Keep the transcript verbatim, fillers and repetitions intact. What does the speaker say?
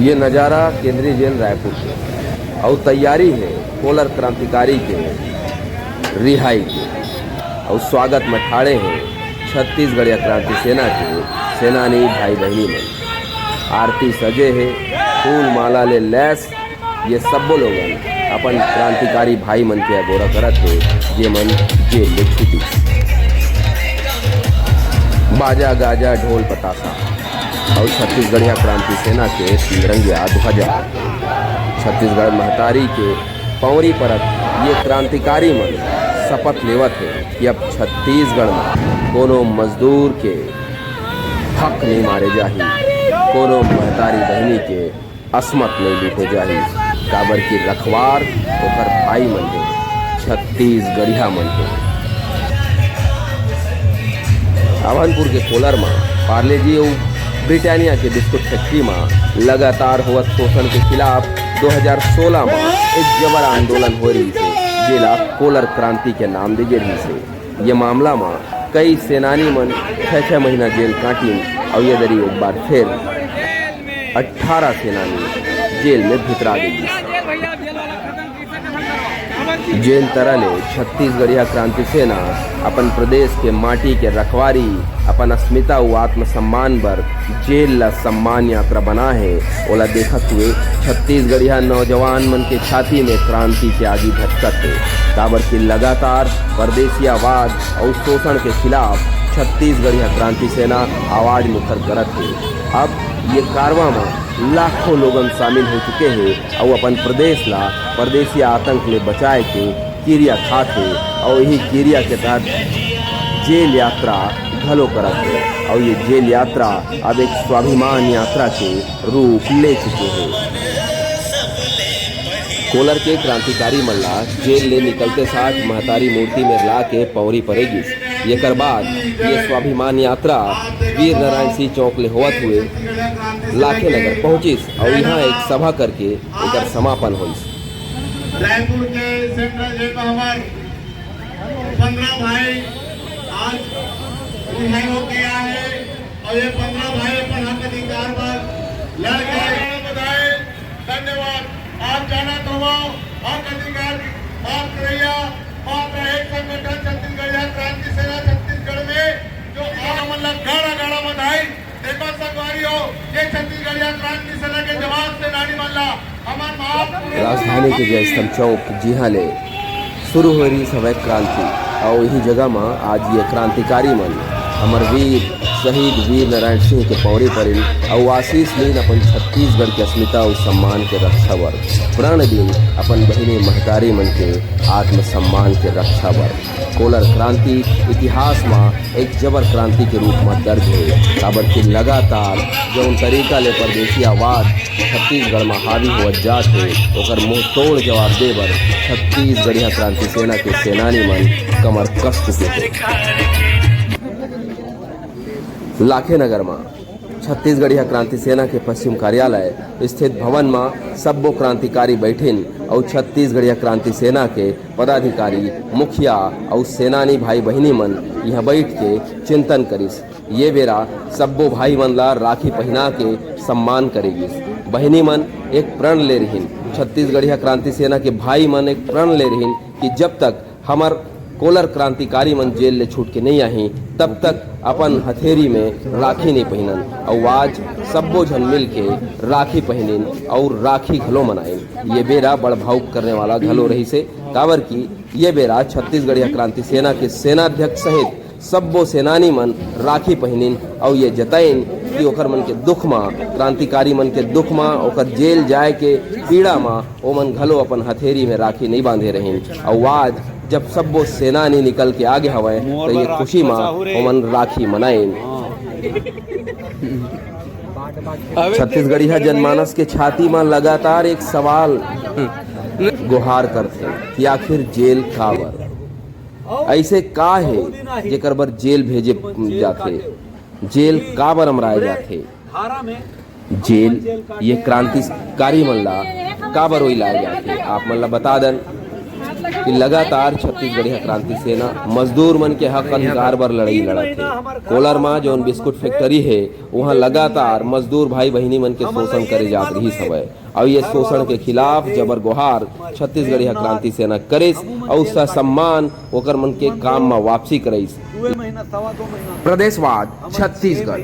ये नजारा केंद्रीय जेल रायपुर के अउ तैयारी हे कोलर क्रांतिकारी के रिहाई के अउ स्वागत में ठाड़े हे छत्तीसगढ़िया क्रांति सेना के सेनानी भाई बहिनी मन। आरती सजे हे, फूल माला ले लैस ये सब्बो लोगन अपन क्रांतिकारी भाई मन के अगोरा करत हे, जेमन जेल ले छूटिस। बाजा गाजा ढोल पतासा अउ छत्तीसगढ़िया क्रांति सेना के तिरंगिया ध्वजा। छत्तीसगढ़ महतारी के पौरी परत ये क्रांतिकारी मन शपथ लेवत हे कि अब छत्तीसगढ़ में कोनो मजदूर के हक नहीं मारे जाही, कोनो महतारी बहिनी के असमत नहीं लूटे जाही, काबर कि रखवार ओकर भाई मन हे, छत्तीसगढ़िया मन हे। अभनपुर के कोलर म पार्ले जी अउ ब्रिटानिया के बिस्कुट फैक्ट्री म लगातार होवत शोषण के खिलाफ दो हज़ार सोलह म एक जबर आंदोलन होए रहिस हे, जेला कोलर क्रांति के नाम दे गे रहिस हे। ये मामला म कई सेनानी मन छह छह महीना जेल काटिन अउ ये दरी एक बार फिर अट्ठारह सेनानी जेल में भितरा गे गिस। जेल तरा ले छत्तीसगढ़िया क्रांति सेना अपन प्रदेश के माटी के रखवारी, अपन अस्मिता अउ आत्मसम्मान बर जेल ला सम्मान यात्रा बना हे, ओला देखत हुए छत्तीसगढ़िया नौजवान मन के छाती में क्रांति के आगी धधकत हे, काबर कि लगातार परदेसियावाद अउ शोषण के खिलाफ छत्तीसगढ़िया क्रांति सेना आवाज मुखर करत हे। अब ये कारवां म लाखों लोगन शामिल हो चुके हे अउ अपन प्रदेश ला परदेसिया आतंक ले बचाए के किरिया खात हे अउ यही किरिया के तहत जेल यात्रा घलो करत हे अउ ये जेल यात्रा अब एक स्वाभिमान यात्रा के रूप ले चुके हे। कोलर के क्रांतिकारी मन ला जेल ले निकलते साथ महतारी मूर्ति में ला के पौरी परे गिस। येकर बाद ये स्वाभिमान यात्रा वीर नारायण सिंह चौक ले होवत हुए लाखे नगर पहुंचिस अउ इहां एक सभा करके एकर समापन होइस। रायपुर के सेंट्रल जेल में हमार पंद्रह भाई आज रिहाई होके आए हैं और ये पंद्रह भाई अपन हक अधिकार पर लड़ गए। बधाई, धन्यवाद। आप जानत हवव, हक अधिकार की बात करइया मात्र एक संगठन छत्तीसगढ़िया क्रांति सेना छत्तीसगढ़ में, जो आप मन ला गाड़ा गाड़ा बधाई। देखो संगवारी हो, ये छत्तीसगढ़िया क्रांति सेना के जवान सेनानी मन ला हमन माफ राजधानी के जयस्तंभ चौक जिहां ले शुरू होए रहिस हवय क्रांति, अउ इही जगह म आज ये क्रांतिकारी मन हमर वीर शहीद वीर नारायण सिंह के पौरी परिन अउ आशीष लीन अपन छत्तीसगढ़ के अस्मिता अउ सम्मान के रक्षा बर, प्रण दिन अपन बहिनी महतारी मन के आत्मसम्मान के रक्षा बर। कोलर क्रांति इतिहास म एक जबर क्रांति के रूप म दर्ज हे, काबर कि लगातार जउन तरीका ले परदेसियावाद छत्तीसगढ़ म हावी होवत जात हे, ओकर मुंहतोड़ जवाब दे बर छत्तीसगढ़िया क्रांति सेना के सेनानी मन कमर कस चुके हे। लाखे नगर म छत्तीसगढ़िया क्रांति सेना के पश्चिम कार्यालय स्थित भवन म सब्बो क्रांतिकारी बैठिन अउ छत्तीसगढ़िया क्रांति सेना के पदाधिकारी, मुखिया अउ सेनानी भाई बहिनी मन इहां बैठ के चिंतन करिस। ये बेरा सब्बो भाई मन ला राखी पहिना के सम्मान करे गिस। बहिनी मन एक प्रण ले रिहिन, छत्तीसगढ़िया क्रांति सेना के भाई मन एक प्रण ले रिहिन कि जब तक हमर कोलर क्रांतिकारी मन जेल ले छूट के नइ आही, तब तक अपन हथेरी में राखी नइ पहिनन। अउ आज सब्बो झन मिल के राखी पहिनिन अउ राखी घलो मनाइन। ये बेरा बड़ भावुक करने वाला घलो रहिसे, काबर कि ये बेरा छत्तीसगढ़िया क्रांति सेना के सेनाध्यक्ष सहित सब्बो सेनानी मन राखी पहिनिन अउ ये जताइन कि ओकर मन के दुख म, क्रांतिकारी मन के दुख म, ओकर जेल जाए के पीड़ा म ओमन घलो अपन हथेरी में राखी नइ बांधे रहिन। अउ आज जब सब्बो सेनानी निकल के आगे हवय, त ये खुशी म ओमन राखी मनाइन। छत्तीसगढ़िया जनमानस के छाती म लगातार एक सवाल गोहार करथे कि आखिर जेल काबर? अइसे का हे जेकर बर जेल भेजे जाथे? जेल काबर अमराए जाथे? जेल ये क्रांतिकारी मन ला काबर ओइलाए जाथे? आप मन ला बता दन, कि लगातार छत्तीसगढ़िया क्रांति सेना मजदूर मन के हक अधिकार बर लड़ाई लड़त हे। कोलार म जौन बिस्कुट फैक्ट्री हे, उहां लगातार मजदूर भाई बहिनी मन के शोषण करे जात रहिस हवय। अउ ये शोषण के खिलाफ जबर गोहार छत्तीसगढ़िया क्रांति सेना करिस अउ ससम्मान ओकर मन के काम म वापसी करइस। प्रदेशवाद छत्तीसगढ़।